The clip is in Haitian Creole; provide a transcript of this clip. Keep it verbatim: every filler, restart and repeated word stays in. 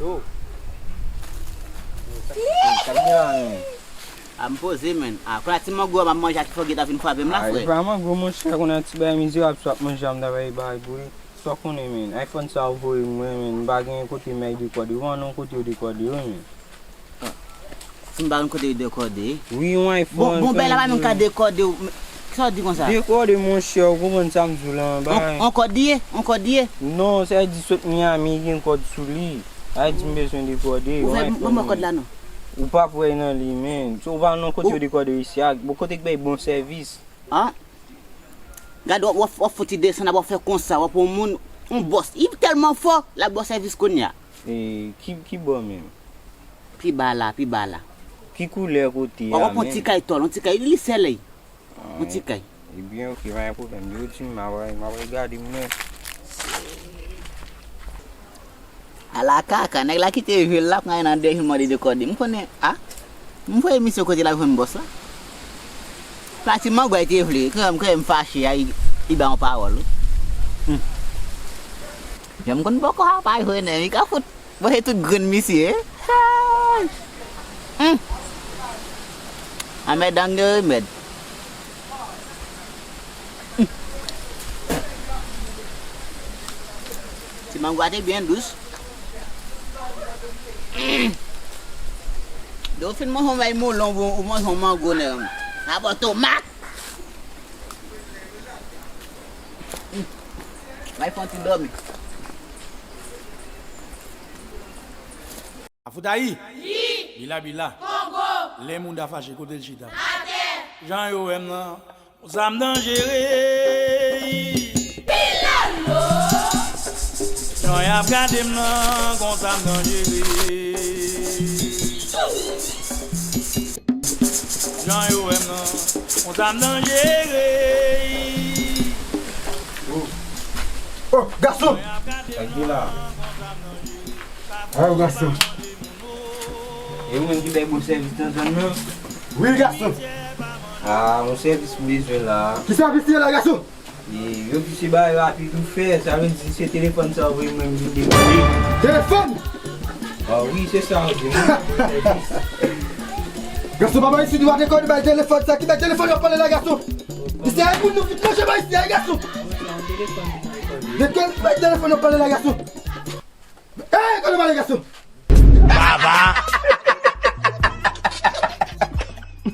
Yo. Sa k gen la, men? A, m poze, men. A, kounye a ti mango a m ap manje a ki fò geta vin frape m la, frè. A, e pa mango, monchè, kounye a ti bagay mizerab sa w ap manje a, m ta bay bagay pou li. Sa w konnen, men. iPhone sa w voye mwen, men. M pa gen kote m ay dekòde. Ou pa nan kote yo dekòde yo, men. Si m pa konn kote yo dekòde. Wi, yon iPhone. Bon, bon, bèl la pa menm ka dekòde w. Kisa w di konsa? Dekòde, monchè, ou konprann sa m di w lan, bagay. On kòd li ye? On kòd li ye? Non, sa vle di sot Miami, gen kòd sou li. Sa vle di m bezwen dekòde, yon iPhone. Ou fè ban mwen kòd la non. Ou p ap wè nan li, men. Si w pa nan kote yo dekòde isi a, bon, kote k bay bon sèvis. An? Gade, w ap, w ap, w ap fouti desann, w ap fè konsa, w ap yon moun, yon bòs. Li tèlman fò, l ap ba w sèvis kounye a. E, ki, ki bò menm? Pi ba la, pi ba la. Ki koulè kote a menm? W ap wè yon ti kay tòl, yon ti kay, li sèlèy. Yon ti kay. Ebyen, oke, pa gen pwoblèm. Yo di m, m ap, m ap gade mwen. Ala kaka, nèg la kite vil la, pran nan de vil mande dekòde. M konnen, a? M voye misye kote l ap jwenn bòs la. Pati mangway te vle, kanmenm, kanmenm fache a, li, li ba yon pawòl, wi. Hmm. Jan m konn bòkò a pa jwe, nèg, li ka fout. Bon, se tout grenn misye, eh? Hey! Hmm. Anmèdan gen remèd. Hmm. Ti mangwa te byen dous. Hmm. Lè w fin manje yon bay moulon, ou manje yon mango, nèg. Abò tomat. Hmm. Bay fè yon ti dòmi. Afoutayi! Yi! Bila bila! Kongo! Lè moun ta fache, kote l chita? Atè! Jan yo wè m nan, konsa m danjere. Pilolo! Jan y ap gade m nan, konsa m danjere. Jan yo wè m nan, konsa m danjere. Oh, gason! Sa k gen la? Ayo, gason. E ou menm ki bay bon sèvis nan zòn nan? Wi, gason. A, yon sèvis m bezwen la. Ki sèvis li ye la, gason? E, yo di se bagay rapid ou fè, sa vle di se telefòn sa ou voye mwen vin demande. Telefòn? A wi, se sa ou di, wi. Gason, papa, isi, nou pa te konn bay telefòn sa. Ki bay telefòn yo pale la, gason? Isi, ay, moun nou fout manje bay isi, ay, gason. De kèl bay telefòn yo pale la, gason? Ey, kote w pale, gason?